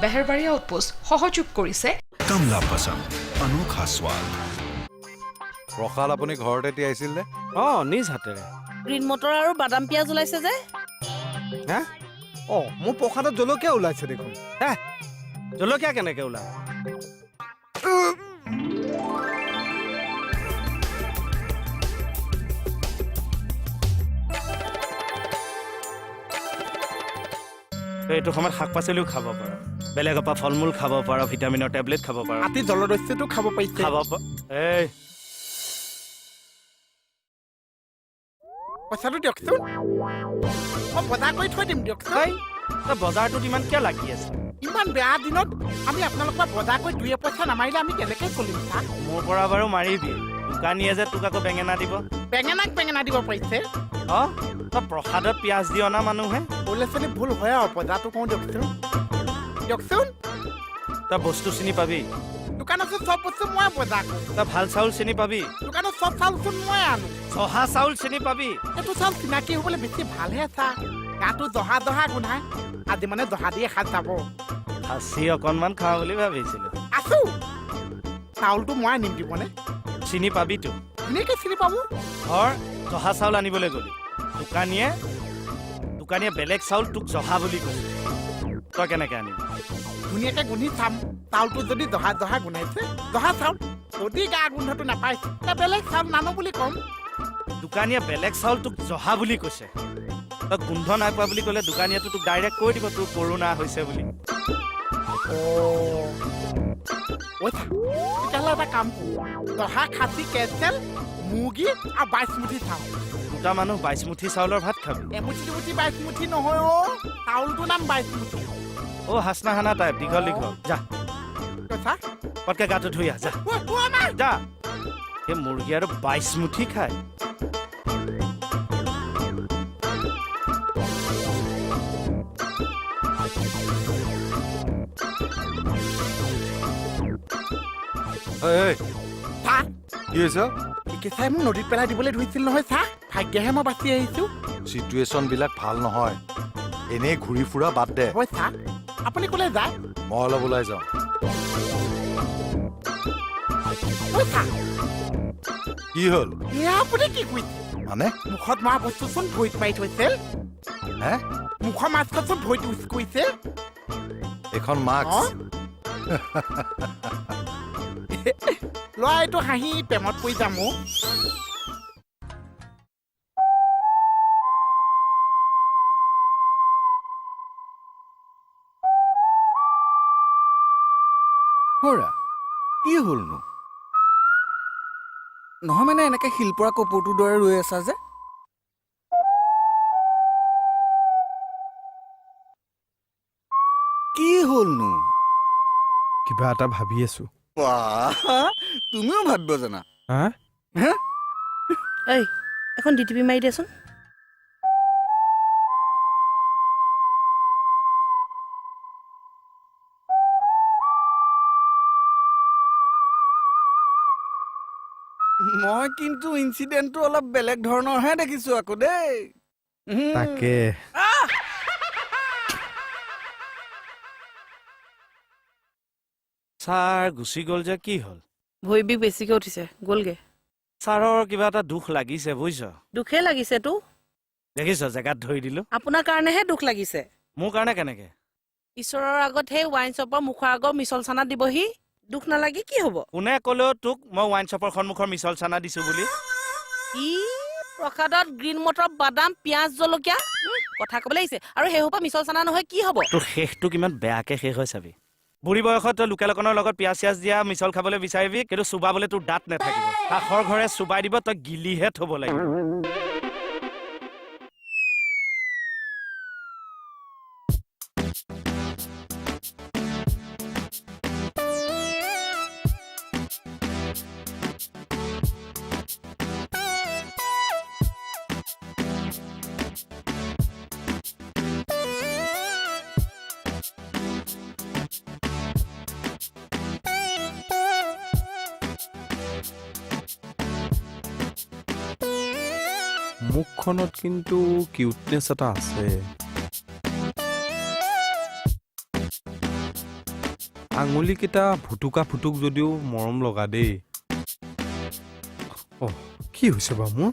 Beharbari outpost. সহযোগ কৰিছে कमला पसंद, अनोखा स्वाद। প্ৰসাদ আপুনি ঘৰতে তিয়াইছিল নে? অঁ, নিজ হাতেৰে। গ্ৰীণ মটৰ আৰু বাদাম পিঁয়াজ ওলাইছে যে। হা? অঁ, মোৰ প্ৰসাদত জলকীয়া ওলাইছে দেখোন। হে, জলকীয়া কেনেকে ওলাল? তই এইটো সময়ত শাক পাচলিও খাব পাৰ, বেলেগৰ পৰা ফল মূল খাব পাৰ, ভিটামিনৰ টেবলেট খাব পাৰ। ৰাতি জলদস্যুটো খাব পাৰিছে। খাব এই। পইচাটো দিয়কচোন, মই বজাৰ কৰি থৈ দিম দিয়কচোন। এই, তই বজাৰটোত ইমান কিয় লাগি আছে? ইমান বেয়া দিনত আমি আপোনালোকৰ পৰা বজাৰ কৰি দুই এপইচা নামাৰিলে আমি কেনেকৈ চলিম ছাৰ? মোৰ পৰা বাৰু মাৰিবি, দোকানীয়ে যে তোক আকৌ বেঙেনা দিব। বেঙেনাক বেঙেনা দিব পাৰিছে। অঁ, তই প্ৰসাদত পিঁয়াজ দি অনা মানুহে। বোলে ছোৱালী ভুল হয় আৰু বজাৰটো কওঁ দিয়কচোন, দিয়কচোন। তই বস্তু চিনি পাবি? দোকানত চব বস্তু মই বজাৰ কৰোঁ। তই ভাল চাউল চিনি পাবি? দোকানত চব চাউলচোন মই আনো। জহা চাউল চিনি পাবি? এইটো চাউল চিনাকি হ'বলৈ বেছি ভালহে ছাৰ, গাটো জহা জহা গোন্ধায়। আজি মানে জহা দিয়ে সাজ যাব। খাচী অকণমান খাওঁ বুলি ভাবিছিলো। আছো, চাউলটো মই আনিম দিবনে? চিনি পাবিতো? ধুনীয়াকৈ চিনি পাব। ধৰ জহা চাউল আনিবলৈ গ'লি, দোকানীয়ে বেলেগ চাউল তোক জহা বুলি কৈছে, তই কেনেকে আনিবি? ধুনীয়াকৈ গোন্ধি চাম, চাউলটো যদি জহা জহা গোন্ধাইছে জহা চাউল, যদি গা গোন্ধটো নাপাইছে তে বেলেগ চাউল নানো বুলি ক'ম। দোকানীয়ে বেলেগ চাউল তোক জহা বুলি কৈছে, তই গোন্ধ নাই পোৱা বুলি ক'লে দোকানীয়েতো তোক ডাইৰেক্ট কৈ দিব তোৰ কৰোণা হৈছে বুলি। ঐ চা, তেতিয়াহ'লে এটা কাম কৰোঁ, জহা খাচী কেঞ্চেল, মুৰ্গী আৰু 22 মুঠি চাউল। দুটা মানুহ 22 মুঠি চাউলৰ ভাত খাবি? এমুঠি দুমুঠি 22 মুঠি নহয় অ', চাউলটোৰ নাম 22 মুঠি। অ' হাচনা হানা টাইপ, দীঘল দীঘল। যা। কৈছা। পটকে গাটো ধুই আহ, যা। অ, অ, মা! যা, এই মুৰ্গী আৰু 22 মুঠি খায়। এই, এই, চা। কি হৈছে? কেঁচাই মোক নদীত পেলাই দিবলৈ ধৰিছিল নহয় চা, ভাগ্যহে মই বাচি আহিছো। চিটুৱেশ্যন বিলাক ভাল নহয়, এনেই ঘূৰি ফুৰা বাদ দে। হয় চা, আপুনি ক'লে যায়? মই অলপ ওলাই যাওঁ। ঐ চা। কি হ'ল? এয়া আপুনি কি কৰিছে? মানে? মুখত মৰা বস্তুচোন ভৰিত মাৰি থৈছিল। হে? মুখৰ মাস্কচোন ভৰিত ইউজ কৰিছে। এইখন মাস্ক? অ? ল'ৰা এইটো হাঁহি প্ৰেমত পৰি যাম অ'। হৰা, কি হ'লনো? নহয় মানে এনেকে শিলপৰা কপৌটোৰ দৰে ৰৈ আছা যে? কি হ'লনো? কিবা এটা ভাবি আছো। বাহ, তুমিও ভাবিব জানা। হা? হে? ঐ, এখন ডি টি পি মাৰি দিয়াচোন। মই কিন্তু ইনচিডেণ্টটো অলপ বেলেগ ধৰণৰহে দেখিছো আকৌ দেই। তাকে। ছাৰ গুচি গ'ল যে, কি হ'ল? ভৰি বিষ বেছিকে উঠিছে, গ'লগে। ছাৰৰ কিবা এটা দুখ লাগিছে বুজিছ। দুখে লাগিছে তো। দেখিছ, জেগাত ধৰি দিলো। আপোনাৰ কাৰণেহে দুখ লাগিছে। মোৰ কাৰণে কেনেকে? ঈশ্বৰৰ আগত সেই ৱাইন শ্বপৰ মুখৰ আগৰ মিছল চানা দিবহি, দুখ নালাগি কি হ'ব? কোনে ক'লেও তোক মই ৱাইন শ্বপৰ সন্মুখৰ মিছল চানা দিছো বুলি? ই প্ৰসাদত গ্ৰীণ মটৰ, বাদাম, পিঁয়াজ, জলকীয়া, কথা ক'বলৈ আহিছে আৰু সেই সোপা মিছল চানা নহয় কি হ'ব? তোৰ শেষটো কিমান বেয়াকে শেষ হয় চাবি। বুঢ়ী বয়সত তই লোকেল অকণৰ লগত পিঁয়াজ চিয়াজ দিয়া মিছল খাবলৈ বিচাৰিবি, কিন্তু চোবাবলৈ তোৰ দাঁত নাথাকিব। কাষৰ ঘৰে চোবাই দিব, তই গিলিহে থ'ব লাগিব। মুখখনত কিন্তু কিউটনেছ এটা আছে। আঙুলিকেইটা ভুটুকা ফুটুক যদিও মৰম লগা দেই। অহ, কি হৈছে বাৰু মোৰ?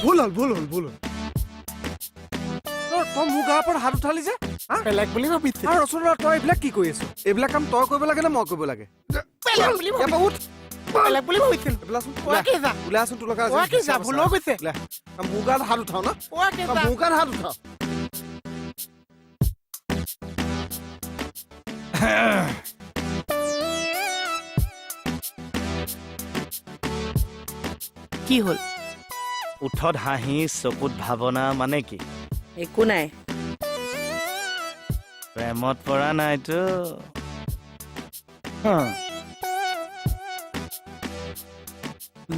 ভুল হ'ল, ভুল হ'ল, ভুল হ'ল। তই মোৰ গাৰ ওপৰত হাত উঠালি যে? বেলেগ বুলি ভাবিছিলো। আৰু ৰচোন, তই এইবিলাক কি কৰি আছ? এইবিলাক কাম তই কৰিব লাগে নে মই কৰিব লাগে? বেলেগ বুলি ভাবিছিলো। ওলাচোন, তোৰ লগত ভুল হৈ গৈছে। মোৰ গাত হাত উঠাও না, মোৰ গাত হাত উঠাও। কি হ'ল? ওঠত হাঁহি, চকুত ভাৱনা, মানে কি? একো নাই। প্ৰেমত পৰা নাইতো?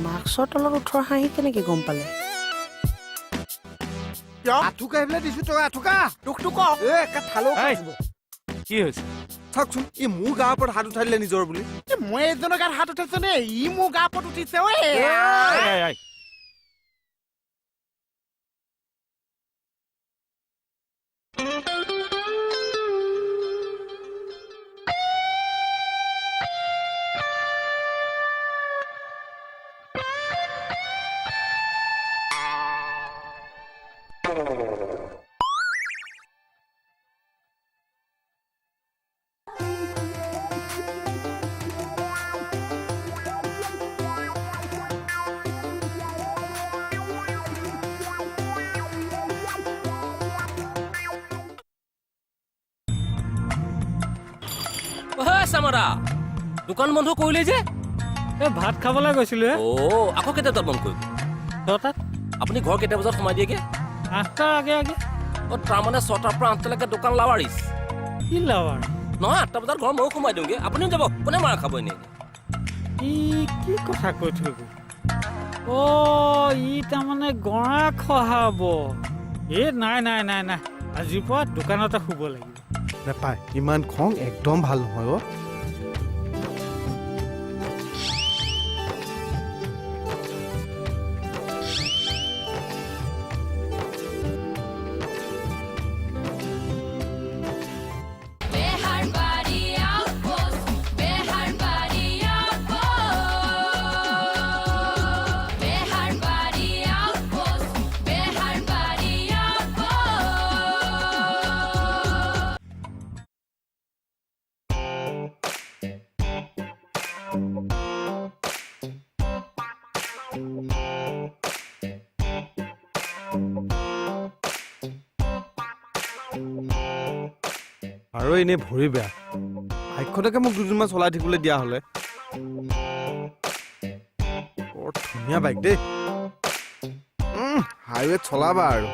মাস্কৰ তলত ওঠৰ হাঁহি কেনেকে গম পালে? আঁঠুকা এইবিলাক দিছো, তই আঁঠুকা। দুখটো ক। কি হৈছে চাওকচোন, ই মোৰ গাৰ ওপৰত হাত উঠাই দিলে নিজৰ বুলি। মই এজনৰ গাত হাত উঠাইছো নে ই মোৰ গাৰ ওপৰত উঠিছে? ঐ, চামৰা দোকান বন্ধ কৰিলে যে? এই ভাত খাবলৈ গৈছিলো। অ, আকৌ কেইটা বজাত বন্ধ কৰিব? 6টাত। আপুনি ঘৰ কেইটা বজাত সোমাই দিয়েগে? 8টাৰ আগে আগে। অ, তাৰমানে 6টাৰ পৰা 8টালৈকে দোকান লাৱাৰিছ। কি লাৱাৰ? নহয়, 8টা বজাত ঘৰ ময়ো সোমাই দিওঁগে, আপুনিও যাব, কোনে মাৰা খাব এনেই? ই কি কথা কৈ থৈ গ'ল? অ, ই তাৰমানে গঁৰা খহাব। এই নাই নাই নাই নাই, আজিৰ পৰা দোকানতে শুব লাগিব। নাপায়, ইমান খং একদম ভাল নহয়। অ, আৰু এনেই ভৰি বেয়া, বাইকখনকে মোক দুদিনমান চলাই থাকিবলৈ দিয়া হ'লে। বৰ ধুনীয়া বাইক দেই, হাইৱেত চলাবা আৰু।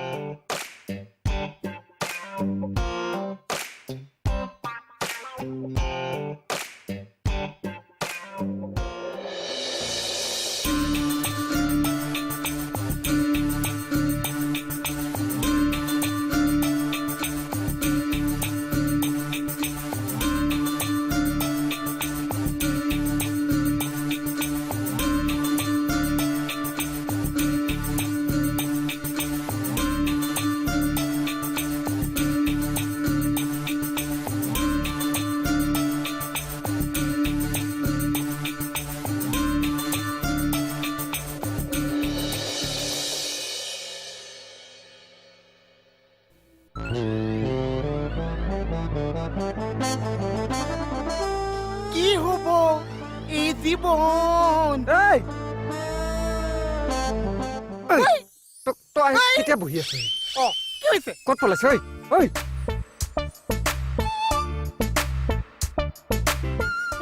কি হ'ব এই জীৱন? তই কেতিয়া বহি আছ? অ, কি হৈছে? ক'ত পলাইছ? ঐ ঐ,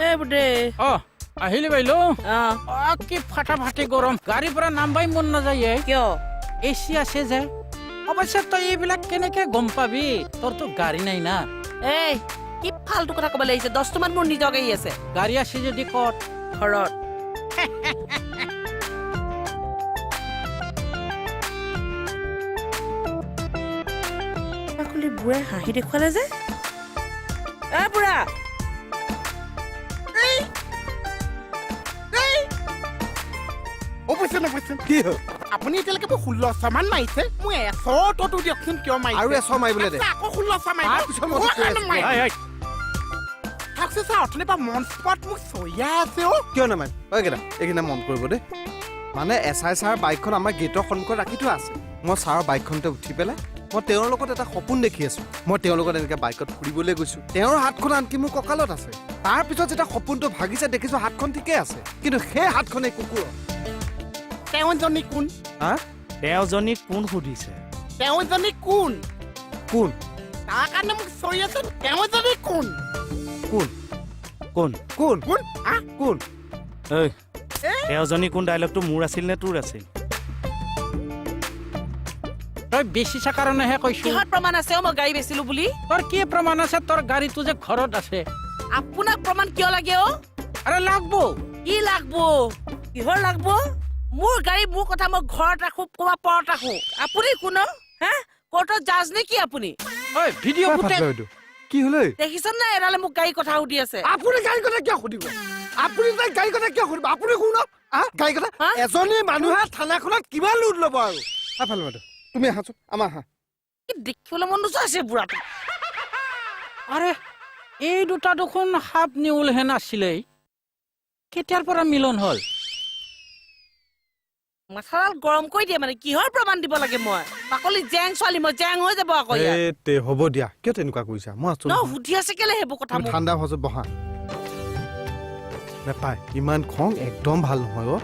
এই বুদে। অ, আহিলি বাইলো? অ, কি ফাটাফাটি গৰম, গাড়ীৰ পৰা নামবাই মন নাযায়। কিয়? এ চি আছে যে। অৱশ্যে তই এইবিলাক কেনেকে গম পাবি, তোৰতো গাড়ী নাই না। এই কি ফাল্টু কথা ক'বলৈ আহিছে, 10মান মোৰ নিজৰ গাড়ী আছে। গাড়ী আছে যদি ক'ত? ঘৰত। বাকলি বুঢ়াই হাঁহি দেখুৱালে যে। এ বুঢ়া, কি হ'ল? আপুনি এতিয়ালৈকে মোক 16 মান মাৰিছে, মোক এশটো দিয়কচোন। কিয় মাৰিছে? আৰু এশ মাৰিবলৈ দে। আকৌ 16 মাৰিব। থাকচোন ছাৰ, অথনিৰ পৰা মন স্পট মোক চৈয়াই আছে অ'। কিয় নামাৰিম? ঐ কেইটা, এইকেইটা মন কৰিব দেই। মানে এছ I sir বাইকখন আমাৰ গেটৰ সন্মুখত ৰাখি থোৱা আছে। মই ছাৰৰ বাইকখনতে উঠি পেলাই মই তেওঁৰ লগত এটা সপোন দেখি আছোঁ। মই তেওঁৰ লগত এনেকৈ বাইকত ফুৰিবলৈ গৈছোঁ, তেওঁৰ হাতখন আনকি মোৰ কঁকালত আছে। তাৰপিছত যেতিয়া সপোনটো ভাগিছে দেখিছোঁ হাতখন ঠিকেই আছে, কিন্তু সেই হাতখন এই কুকুৰৰ। তেওঁজনী কোন? হা? তেওঁজনী কোন সুধিছে? তেওঁজনী কোন? কোন? তাৰ কাৰণে মোক চৰি আছে। তেওঁজনী কোন? কোন? কোন? কোন? কোন? হা? কোন? ঐ, তেওঁজনী কোন ডাইলগটো মোৰ আছিল নে তোৰ আছিল? তই বেচিছা কাৰণেহে কৈছো। কিহৰ প্ৰমাণ আছে মই গাড়ী বেচিলো বুলি? তোৰ কি প্ৰমাণ আছে তোৰ গাড়ীটো যে ঘৰত আছে? আপোনাক প্ৰমাণ কিয় লাগে অ'? আৰে লাগব। কি লাগব? কিহৰ লাগব? মোৰ গাড়ী মোৰ কথা, মই ঘৰত ৰাখো ক'ৰবাত পৰত ৰাখো। আপুনি কোন হা? কোৰ্টৰ জাজ নে কি আপুনি? ঐ ভিডিঅ' ফুটেজ কি হ'ল? দেখিছ নাই এডালে মোক গাড়ী কথা সুধি আছে। আপুনি গাড়ী কথা কিয় সুধিব? আপুনি তাই গাড়ী কথা কিয় সুধিব? আপুনি কোন? গাড়ী কথা এজনী মানুহে থানাখনত কিমান লোড ল'ব আৰু? ফালে বাইদেউ তুমি আহাচোন, আমাৰ আহা। দেখিবলৈ মন নোযোৱা আছে বুঢ়াটো। আৰে এই দুটা দেখোন সাপ নেউলহেন আছিলেই, কেতিয়াৰ পৰা মিলন হ'ল? মাথাডাল গৰম কৰি দিয়ে মানে। কিহৰ প্ৰমাণ দিব লাগে মই? বাকলি জেং ছোৱালী, মই জেং হৈ যাব আকৌ। হ'ব দিয়া, কিয় তেনেকুৱা কৰিছা? মই আছো। সুধি আছে কেলে সেইবোৰ কথা? ঠাণ্ডা ভাজত বহা নাপায়, ইমান খং একদম ভাল নহয় অ'।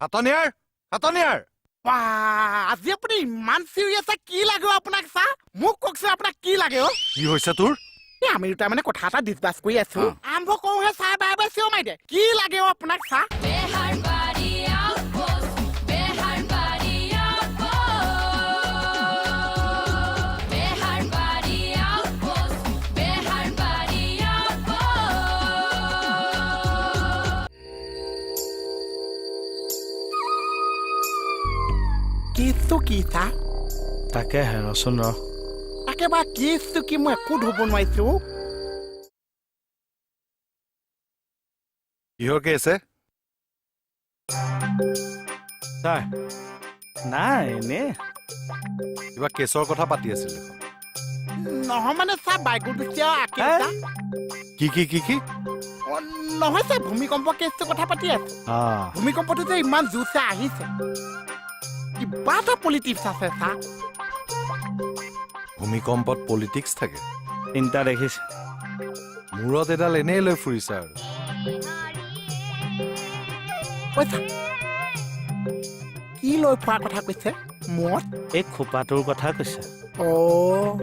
খাটনিয়াৰ, খাটনিয়াৰ। আজি আপুনি ইমান চিৰিয়াছ কি লাগে আপোনাক ছাৰ? মোক কওকচোন আপোনাক কি লাগে অ'? কি হৈছে তোৰ? আমি দুটা মানে কথা এটা ডিছকাছ কৰি আছো। আৰম্ভ কৰোঁহে ছাৰ, বাৰে বাৰে চিঞৰ মাৰি দে। কি লাগে অ' আপোনাক ছাৰ? কেছটো কি ছাৰ? তাকেহে ৰচোন ৰ। তাকে বা কেছটো কি মই একো ধৰিব নোৱাৰিছো। কিহৰ কেছ হে? ছাৰ নাই এনে কিবা কেছৰ কথা পাতি আছিল দেখোন। নহয় মানে ছাৰ, বাইকো দুখীয়া। কি কি কি কি? নহয় ছাৰ, ভূমিকম্প কেছটোৰ কথা পাতি আছো। ভূমিকম্পটো যে ইমান জোৰছে আহিছে, কিবা এটা পলিটিক্স আছে ছাৰ। ভূমিকম্পত পলিটিক্স থাকে? চিন্তা দেখিছে, মূৰত এডাল এনেই লৈ ফুৰিছা আৰু। কি লৈ ফুৰাৰ কথা কৈছে? মূৰত এই খোপাটোৰ কথা কৈছে। অ'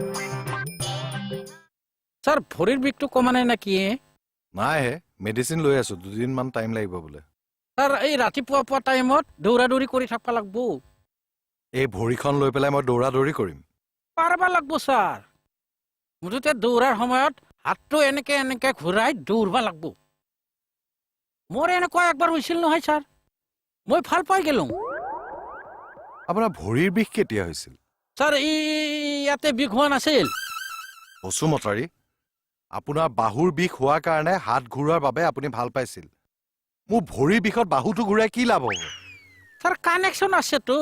ছাৰ, ভৰিৰ বিষটো কমা নাই নেকি? নাই হে, মেডিচিন লৈ আছো, দুদিনমান টাইম লাগিব বোলে। ছাৰ এই ৰাতিপুৱা পুৱা টাইমত দৌৰা দৌৰি কৰি থাকিব লাগব। এই ভৰিখন লৈ পেলাই মই দৌৰা দৌৰি কৰিম? পাৰবা লাগব ছাৰ। মুঠতে দৌৰাৰ সময়ত হাতটো এনেকে এনেকে ঘূৰাই দৌৰবা লাগব। মোৰ এনেকুৱা একবাৰ হৈছিল নহয় ছাৰ, মই ভাল পাই গেলো। আপোনাৰ ভৰিৰ বিষ কেতিয়া হৈছিল? ছাৰ ইয়াতে বিষ হোৱা নাছিল। বসুমতাৰী, আপোনাৰ বাহুৰ বিষ হোৱাৰ কাৰণে হাত ঘূৰোৱাৰ বাবে আপুনি ভাল পাইছিল। মোৰ ভৰিৰ বিষত বাহুটো ঘূৰাই কি লাভ হ'ব? ছাৰ কানেকশ্যন আছেতো,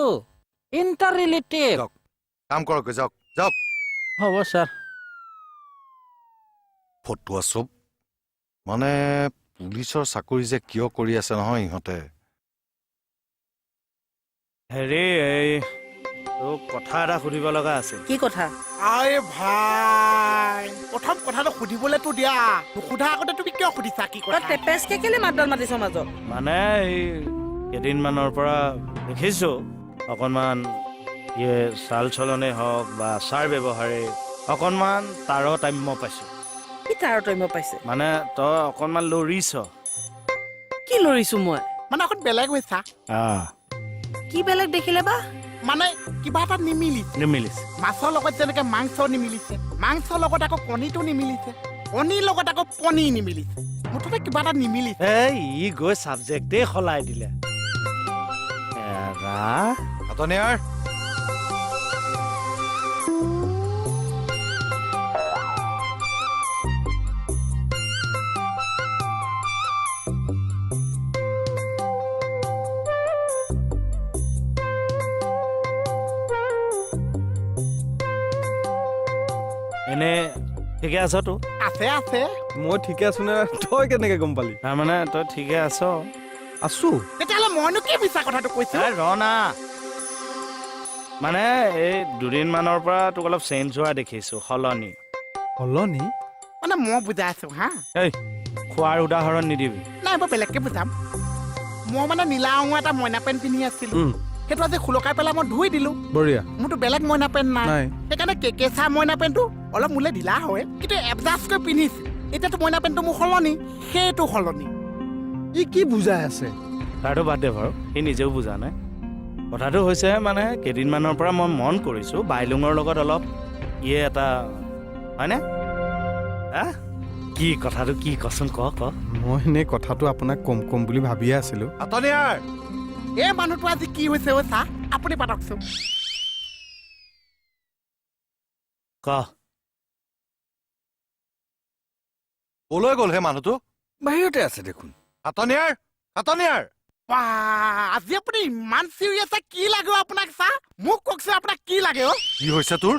ইণ্টাৰ ৰিলেটেড। কাম কৰক, যাওক যাওক। হ'ব ছাৰ। ফটুৱা চব মানে পুলিচৰ চাকৰি যে কিয় কৰি আছে নহয় ইহঁতে। হেৰি এই তোক কথা এটা সুধিব লগা আছিল। কি কথা? আৰে ভাই, প্ৰথম কথাটো সুধিবলৈতো দিয়া, নুসুধা আগতে তুমি কিয় সুধিছা কি তই কথা? টেপেচকে কেলে মাতডাল মাতিছ মাজত? মানে এই কেইদিনমানৰ পৰা দেখিছোঁ অকণমান ইয়ে চাল চলনেই হওক বা আচাৰ ব্যৱহাৰেই অকণমান তাৰতম্য পাইছোঁ। কি তাৰতম্য পাইছে? মানে তই অকণমান লৰিছ। কি লৰিছো মই? মানে অকণ বেলেগ হৈছা। কি বেলেগ দেখিলে বা? মানে কিবা এটা নিমিলিছে। নিমিলিছে। মাছৰ লগত যেনেকে মাংস নিমিলিছে, মাংসৰ লগত আকৌ কণীটো নিমিলিছে, কণীৰ লগত আকৌ পনীৰ নিমিলিছে, মুঠতে কিবা এটা নিমিলিছে। এই ই গৈ ছাবজেক্টেই সলাই দিলে। এৰা খাটনিয়াৰ, এনে ঠিকে আছ তো? আছে আছে। মই ঠিকে আছো নে তই কেনেকে গম পালি? তাৰমানে তই ঠিকে আছ? আছো। তেতিয়াহ'লে মইনো কি মিছা কথাটো কৈছো? এই ৰ না, মানে এই দুদিনমানৰ পৰা তোক অলপ চেঞ্জ হোৱা দেখিছো, সলনি। সলনি? মানে মই বুজাই আছো হা। এই খোৱাৰ উদাহৰণ নিদিবি। নাই, মই বেলেগকে বুজাম। মই মানে নীলা ৰঙৰ এটা মইনা পেণ্ট পিন্ধি আছিলো, সেইটো আজি খুলকাই পেলাই মই ধুই দিলো। বঢ়িয়া। মোৰতো বেলেগ মইনা পেণ্ট নাই, নাই। সেইকাৰণে কেকেচা মইনা পেণ্টটো অলপ মোলে ঢিলা হয়, কিন্তু এডজাষ্ট কৰি পিন্ধিছো। এতিয়াতো মইনা পেণ্টটো মোৰ সলনি, সেইটো সলনি। ই কি বুজাই আছে? তাৰতো বাদ দে বাৰু, সি নিজেও বুজা নাই। কথাটো হৈছে মানে কেইদিনমানৰ পৰা মই মন কৰিছোঁ বাইলুঙৰ লগত অলপ ইয়ে এটা হয়নে? হা, কি কথাটো কি কচোন, ক ক। মই এনেই কথাটো আপোনাক কম কম বুলি ভাবিয়ে আছিলো। খাটনিয়াৰ, এই মানুহটো আজি কি হৈছে অ' চা, আপুনি পাতকচোন। ক। কলৈ গ'ল সেই মানুহটো? বাহিৰতে আছে দেখোন। খাটনিয়াৰ, খাটনিয়াৰ। বা, আজি আপুনি ইমান চিঞৰি আছে, কি লাগে অ' আপোনাক চা? মোক কওকচোন আপোনাক কি লাগে অ'? কি হৈছে তোৰ?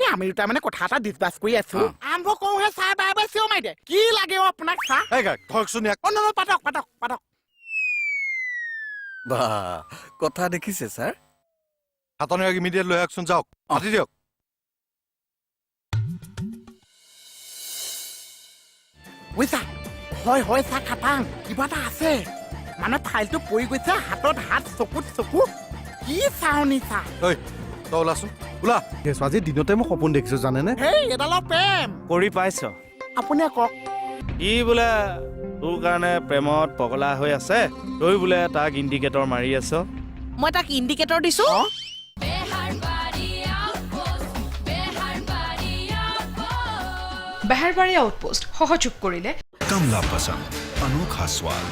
এই আমি দুটা মানে কথা এটা ডিছকাছ কৰি আছো, আৰম্ভ কৰোহে চাই বাৰে বাৰে চিঞৰ মাৰি দিয়ে। কি লাগে অ' আপোনাক চা? এই গাৰ্ড, ধৰকচোন ইয়াক। অ' নহয়, পাতক পাতক পাতক। বা কথা দেখিছে ছাৰ? খাটনিয়াৰক ইমিডিয়েট লৈ আহকচোন, যাওক, মাতি দিয়ক। বুজিছা? হয় হয় চা, খাটাং কিবা এটা আছে। মানে ফাইলটো পৰি গৈছে, হাতত হাত, চকুত চকু, কি চাৱনি চা। ঐ তই ওলাচোন, ওলা। আজি দিনতে মই সপোন দেখিছো জানেনে? হেই এডালৰ প্ৰেম কৰি পাইছ? আপুনিয়ে কওক। ই বোলে তোৰ কাৰণে প্ৰেমত পগলা হৈ আছে, তই বোলে তাক ইণ্ডিকেটৰ মাৰি আছ। মই তাক ইণ্ডিকেটৰ দিছো? বেহাৰবাৰী আউটপোষ্ট সহযোগ কৰিলে कमला पसंद अनोखा स्वाद।